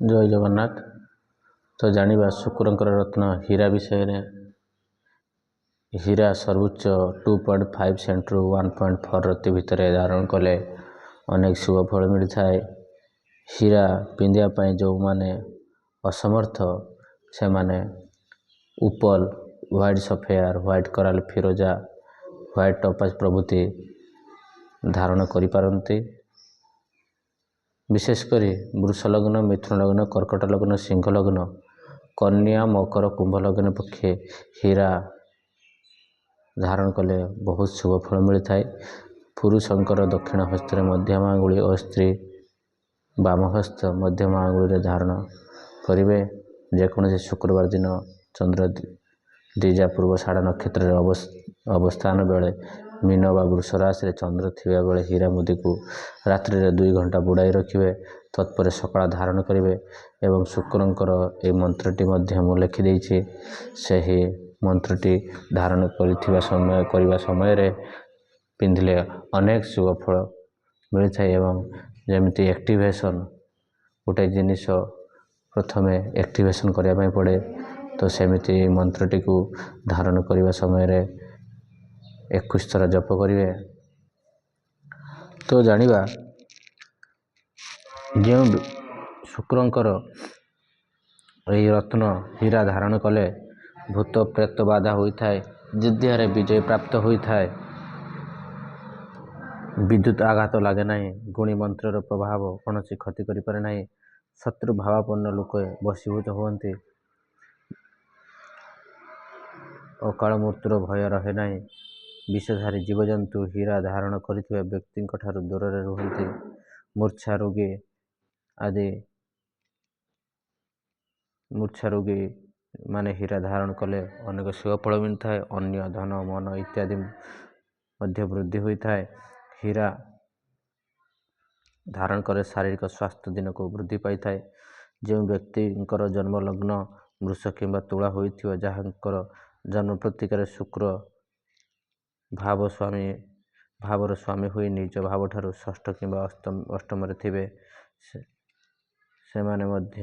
ଜୟ ଜଗନ୍ନାଥ। ତ ଜାଣିବା ଶୁକ୍ରଙ୍କର ରତ୍ନ ହୀରା ବିଷୟରେ। ହୀରା ସର୍ବୋଚ୍ଚ 2.5 ସେଣ୍ଟରୁ 1.4 ରତି ଭିତରେ ଧାରଣ କଲେ ଅନେକ ଶୁଭ ଫଳ ମିଳିଥାଏ। ହୀରା ପିନ୍ଧିବା ପାଇଁ ଯେଉଁମାନେ ଅସମର୍ଥ, ସେମାନେ opal, white sapphire, white coral, ଫିରୋଜା, ହ୍ୱାଇଟ୍ ଟପାଜ ପ୍ରଭୃତି ଧାରଣ କରିପାରନ୍ତି। ବିଶେଷ କରି ବୃଷ ଲଗ୍ନ, ମିଥୁନ ଲଗ୍ନ, କର୍କଟ ଲଗ୍ନ, ସିଂହ ଲଗ୍ନ, କନ୍ୟା, ମକର, କୁମ୍ଭ ଲଗ୍ନ ପକ୍ଷେ ହୀରା ଧାରଣ କଲେ ବହୁତ ଶୁଭ ଫଳ ମିଳିଥାଏ। ପୁରୁଷଙ୍କର ଦକ୍ଷିଣ ହସ୍ତରେ ମଧ୍ୟମା ଆଙ୍ଗୁଳି ଓ ସ୍ତ୍ରୀ ବାମ ହସ୍ତ ମଧ୍ୟମା ଆଙ୍ଗୁଳିରେ ଧାରଣ କରିବେ। ଯେକୌଣସି ଶୁକ୍ରବାର ଦିନ ଚନ୍ଦ୍ର ଦ୍ୱିଜା ପୂର୍ବାଷାଢ଼ ନକ୍ଷତ୍ରରେ ଅବସ୍ଥାନ ବେଳେ, ମୀନ ବା ବୃଷ ରାଶିରେ ଚନ୍ଦ୍ର ଥିବା ବେଳେ ହୀରା ମୁଦିକୁ ରାତ୍ରିରେ 2 ଘଣ୍ଟା ବୁଡ଼ାଇ ରଖିବେ। ତତ୍ପରେ ସକାଳ ଧାରଣ କରିବେ ଏବଂ ଶୁକ୍ରଙ୍କର ଏହି ମନ୍ତ୍ରଟି ମଧ୍ୟ ମୁଁ ଲେଖିଦେଇଛି। ସେହି ମନ୍ତ୍ରଟି ଧାରଣ କରିଥିବା ସମୟ କରିବା ସମୟରେ ପିନ୍ଧିଲେ ଅନେକ ଶୁଭ ଫଳ ମିଳିଥାଏ। ଏବଂ ଯେମିତି ଆକ୍ଟିଭେସନ୍, ଗୋଟେ ଜିନିଷ ପ୍ରଥମେ ଆକ୍ଟିଭେସନ୍ କରିବା ପାଇଁ ପଡ଼େ, ତ ସେମିତି ଏଇ ମନ୍ତ୍ରଟିକୁ ଧାରଣ କରିବା ସମୟରେ 21 ଥର ଜପ କରିବେ। ତ ଜାଣିବା, ଯେଉଁ ଶୁକ୍ରଙ୍କର ଏହି ରତ୍ନ ହୀରା ଧାରଣ କଲେ ଭୂତ ପ୍ରେତ ବାଧା ହୋଇଥାଏ, ଯୁଦ୍ଧରେ ବିଜୟ ପ୍ରାପ୍ତ ହୋଇଥାଏ, ବିଦ୍ୟୁତ ଆଘାତ ଲାଗେ ନାହିଁ, ଗୁଣି ମନ୍ତ୍ରର ପ୍ରଭାବ କୌଣସି କ୍ଷତି କରିପାରେ ନାହିଁ, ଶତ୍ରୁ ଭାବାପନ୍ନ ଲୋକ ବଶୀଭୂତ ହୁଅନ୍ତି, ଅକାଳ ମୃତ୍ୟୁର ଭୟ ରହେ ନାହିଁ, ବିଷଧାରୀ ଜୀବଜନ୍ତୁ ହୀରା ଧାରଣ କରିଥିବା ବ୍ୟକ୍ତିଙ୍କ ଠାରୁ ଦୂରରେ ରୁହନ୍ତି, ମୂର୍ଚ୍ଛା ରୋଗୀ ଆଦି, ମୂର୍ଚ୍ଛା ରୋଗୀ ମାନେ ହୀରା ଧାରଣ କଲେ ଅନେକ ଶୁଭ ଫଳ ମିଳିଥାଏ, ଅନ୍ୟ ଧନ ମନ ଇତ୍ୟାଦି ମଧ୍ୟ ବୃଦ୍ଧି ହୋଇଥାଏ। ହୀରା ଧାରଣ କଲେ ଶାରୀରିକ ସ୍ୱାସ୍ଥ୍ୟ ଦିନକୁ ବୃଦ୍ଧି ପାଇଥାଏ। ଯେଉଁ ବ୍ୟକ୍ତିଙ୍କର ଜନ୍ମଲଗ୍ନ ବୃଷ କିମ୍ବା ତୁଳା ହୋଇଥିବ, ଯାହାଙ୍କର ଜନ୍ମ ପତ୍ରିକାରେ ଶୁକ୍ର ଭାବ ସ୍ୱାମୀ ଭାବର ସ୍ୱାମୀ ହୋଇ ନିଜ ଭାବଠାରୁ ଷଷ୍ଠ କିମ୍ବା ଅଷ୍ଟମରେ ଥିବେ, ସେମାନେ ମଧ୍ୟ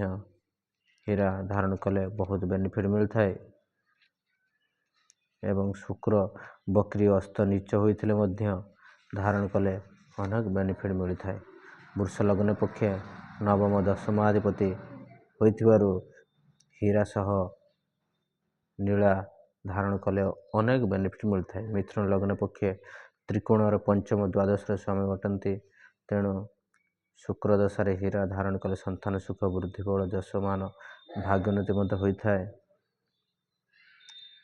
ହୀରା ଧାରଣ କଲେ ବହୁତ ବେନିଫିଟ୍ ମିଳିଥାଏ। ଏବଂ ଶୁକ୍ର ବକ୍ରି, ଅସ୍ତ, ନୀଚ ହୋଇଥିଲେ ମଧ୍ୟ ଧାରଣ କଲେ ଅନେକ ବେନିଫିଟ୍ ମିଳିଥାଏ। ବୃଷ ଲଗ୍ନ ପକ୍ଷେ ନବମ ଦଶମାଧିପତି ହୋଇଥିବାରୁ ହୀରା ସହ ନୀଳା ଧାରଣ କଲେ ଅନେକ ବେନିଫିଟ୍ ମିଳିଥାଏ। ମିଥୁନ ଲଗ୍ନ ପକ୍ଷେ ତ୍ରିକୋଣର ପଞ୍ଚମ ଦ୍ୱାଦଶର ସ୍ୱାମୀ ଅଟନ୍ତି। ତେଣୁ ଶୁକ୍ର ଦଶାରେ ହୀରା ଧାରଣ କଲେ ସନ୍ତାନ ସୁଖ ବୃଦ୍ଧି ବଳ ଯଶମାନ ଭାଗ୍ಯೋନ୍ନତି ମଧ୍ୟ ହୋଇଥାଏ।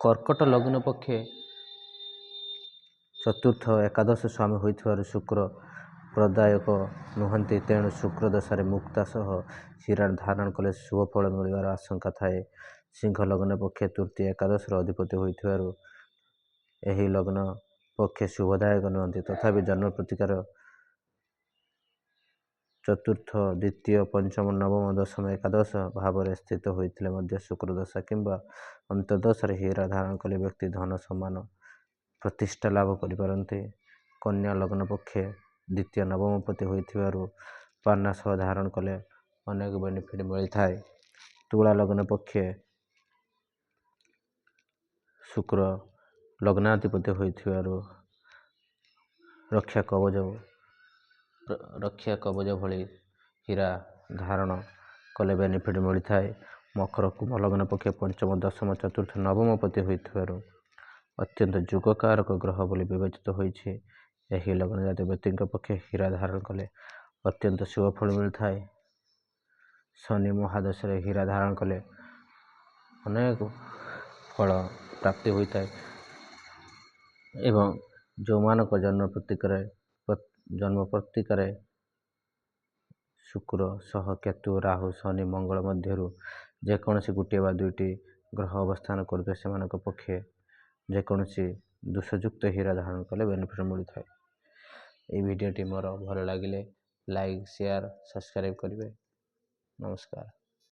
କର୍କଟ ଲଗ୍ନ ପକ୍ଷେ ଚତୁର୍ଥ ଏକାଦଶ ସ୍ୱାମୀ ହୋଇଥିବାରୁ ଶୁକ୍ର ପ୍ରଦାୟକ ନୁହନ୍ତି। ତେଣୁ ଶୁକ୍ର ଦଶାରେ ମୁକ୍ତା ସହ ହୀରା ଧାରଣ କଲେ ଶୁଭ ଫଳ ମିଳିବାର ଆଶଙ୍କା ଥାଏ। ସିଂହ ଲଗ୍ନ ପକ୍ଷେ ତୃତୀୟ ଏକାଦଶର ଅଧିପତି ହୋଇଥିବାରୁ ଏହି ଲଗ୍ନ ପକ୍ଷେ ଶୁଭଦାୟକ ନୁହନ୍ତି। ତଥାପି ଜନ୍ମ ପତ୍ରିକାର ଚତୁର୍ଥ, ଦ୍ୱିତୀୟ, ପଞ୍ଚମ, ନବମ, ଦଶମ, ଏକାଦଶ ଭାବରେ ସ୍ଥିତ ହୋଇଥିଲେ ମଧ୍ୟ ଶୁକ୍ର ଦଶା କିମ୍ବା ଅନ୍ତର୍ଦଶାରେ ହୀରା ଧାରଣ କଲେ ବ୍ୟକ୍ତି ଧନ, ସମ୍ମାନ, ପ୍ରତିଷ୍ଠା ଲାଭ କରିପାରନ୍ତି। କନ୍ୟା ଲଗ୍ନ ପକ୍ଷେ ଦ୍ୱିତୀୟ ନବମପତି ହୋଇଥିବାରୁ ପାନ୍ନା ସହ ଧାରଣ କଲେ ଅନେକ ବେନିଫିଟ୍ ମିଳିଥାଏ। ତୁଳା ଲଗ୍ନ ପକ୍ଷେ ଶୁକ୍ର ଲଗ୍ନାଧିପତି ହୋଇଥିବାରୁ ରକ୍ଷା କବଚ ଭଳି ହୀରା ଧାରଣ କଲେ ବେନିଫିଟ୍ ମିଳିଥାଏ। ମକର କୁମ୍ଭ ଲଗ୍ନ ପକ୍ଷେ ପଞ୍ଚମ, ଦଶମ, ଚତୁର୍ଥ, ନବମପତି ହୋଇଥିବାରୁ ଅତ୍ୟନ୍ତ ଯୋଗକାରକ ଗ୍ରହ ବୋଲି ବିବେଚିତ ହୋଇଛି। ଏହି ଲଗ୍ନ ଜାତ ବ୍ୟକ୍ତିଙ୍କ ପକ୍ଷେ ହୀରା ଧାରଣ କଲେ ଅତ୍ୟନ୍ତ ଶୁଭ ଫଳ ମିଳିଥାଏ। ଶନି ମହାଦଶାରେ ହୀରା ଧାରଣ କଲେ ଅନେକ ଫଳ ପ୍ରାପ୍ତି ହୋଇଥାଏ। ଏବଂ ଯେଉଁମାନଙ୍କ ଜନ୍ମ ପତ୍ରିକାରେ ଶୁକ୍ର ସହ କେତୁ, ରାହୁ, ଶନି, ମଙ୍ଗଳ ମଧ୍ୟରୁ ଯେକୌଣସି ଗୋଟିଏ ବା ଦୁଇଟି ଗ୍ରହ ଅବସ୍ଥାନ କରୁଥିବେ, ସେମାନଙ୍କ ପକ୍ଷେ ଯେକୌଣସି ଦୋଷଯୁକ୍ତ ହୀରା ଧାରଣ କଲେ ବେନିଫିଟ୍ ମିଳିଥାଏ। ଏଇ ଭିଡ଼ିଓଟି ମୋର ଭଲ ଲାଗିଲେ ଲାଇକ୍, ସେୟାର, ସବସ୍କ୍ରାଇବ୍ କରିବେ। ନମସ୍କାର।